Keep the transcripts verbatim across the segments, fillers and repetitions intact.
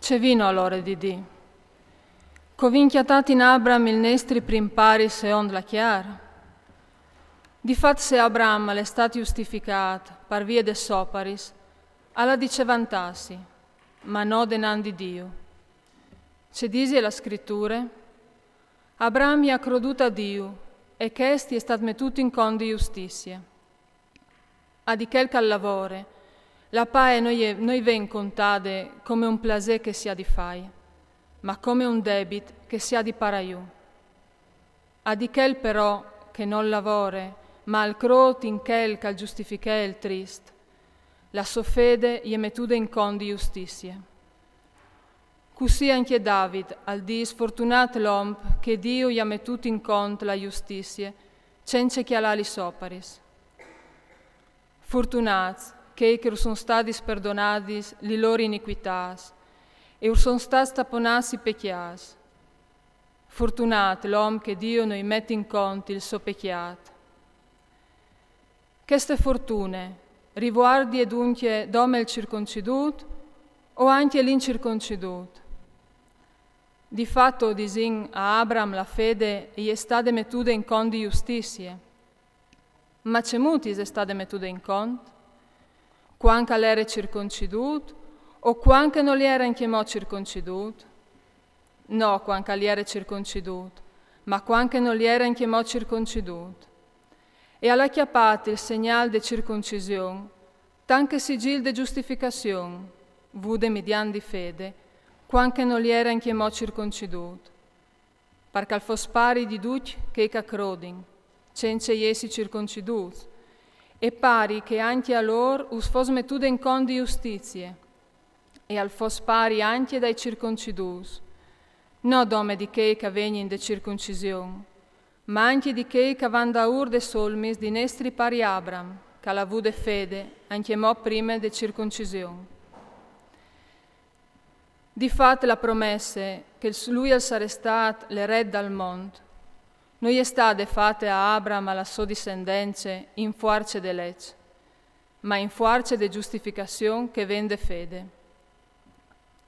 Ce vino alore di dî? Che o vin cjatât in Abram il nestri prin pari seond la cjar? Di fat, se Abram al è stât justificât par vie des oparis, al à di ce vantâsi, ma no denant di Diu. Ce disie la Scriture? Abram i à crodût a Diu, e chest i è stât metût in cont di justizie. A di chel che al lavore, la pae no i è, no i ven contade come un plasê che si à di fâi, ma come un debit che si à di parâ jù. A di chel però che nol lavore, ma al crôt in chel che al justifiche il trist, la sô fede i è metude in cont di justizie. Cussì ancje David al dîs: fortunât l'om che Diu i à metût in cont la justizie, cence cjalâ lis oparis. Fortunâts chei che ur son stadis perdonadis li lôr inicuitâts, e ur son stâts taponâts i pecjâts. Fortunât l'om che Diu no i met in cont il so pecjât. Cheste fortune rivuardie duncje dome il circoncidût o ancje l'incirconcidût? Di fat, o disìn, a Abram la fede i è stade metude in cont di justizie. Ma cemût ise stade metude in cont? Cuant che al jere circoncidût o cuant che nol jere ancjemò circoncidût? No cuant che al jere circoncidût, ma cuant che nol jere ancjemò circoncidût. E al à cjapât il segnâl de circoncision tant che sigîl de justificazion, vude midiant di fede, cuant che nol jere ancjemò circoncidût, par che al fos pari di ducj chei che a crodin, cence jessi circoncidûts, e pari che ancje a lôr us fos metude in cont di justizie, e al fos pari ancje dai circoncidûts, no dome di chei che a vegnin de circoncision, ma ancje di chei che a van daûr des olmis di nestri pari Abram, che al à vude fede ancjemò prime de circoncision. Di fat, la promesse che lui al sarès stât l'eret dal mont no i è stade fate a Abram e a la sô dissendence in fuarce de leç, ma in fuarce de justificazion che ven de fede.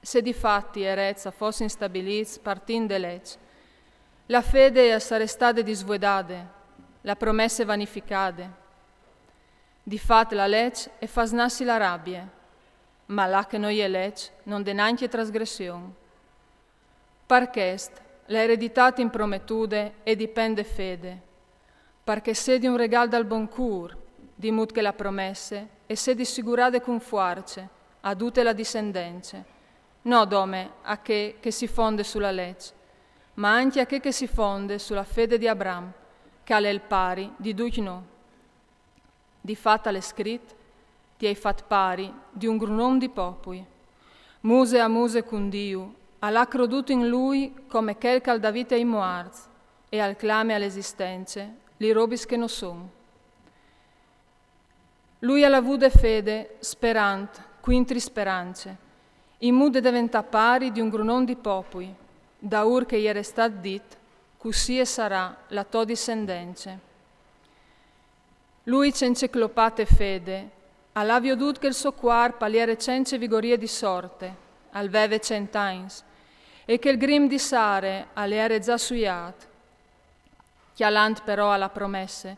Se di fat i erets a fossin stabilîts partint de leç, la fede e sarès stade disvuedade, la promesse vanificade. Di fat, la leç e fâs nassi la rabie, ma là che no i è leç no 'nd è nancje trasgression. Par chest, la ereditât imprometude e dipent de fede, par che e sedi un regâl dal bon cûr, di mût che la promesse e sedi sigurade cun fuarce a dute la dissendence, no dome a chê che si fonde su la leç, ma ancje a chê che si fonde su la fede di Abram, che al è il pari di ducj nô. Di fat, al è scrit: ti ai fat pari di un grun om di popui. Muse a muse cun Diu, al à crodût in lui come chel che al dà vite ai muarts e al clame a la esistence li robis che no son. Lui al à vude fede sperant, cuintri sperance, in mût de deventâ pari di un grun om di popui, daûr che i ere stât dit: cussì e sarà la tô dissendence. Lui, cence clopâ te fede, al à viodût che il so cuarp al jere cence vigorie di sorte, al veve cent agns, e che il grim di Sare al jere za suiât. Cjalant però a la promesse,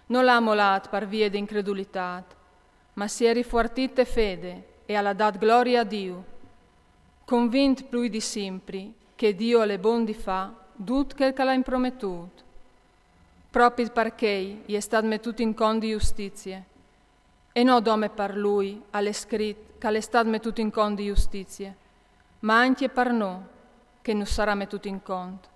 nol à molât par vie de incredulitât, ma si è rifuartît te fede e al à dât glorie a Diu, convint plui di simpri che Diu al è bon di fâ dut chel che al à imprometût. Propit par chei i è stât metût in cont di justizie. E no dome par lui al è scrit che al è stât metût in cont di justizie, ma ancje par nô, che nus sarà metût in cont.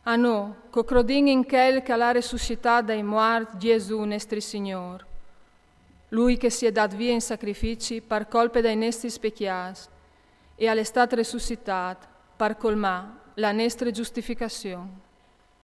A nô, che o crodìn in chel che al à resussitât dai muarts Jesù nestri Signôr, lui che si è dât vie in sacrifici par colpe dai nestris pecjâts, e al è stât resussitât par colmâ la nestre justificazion.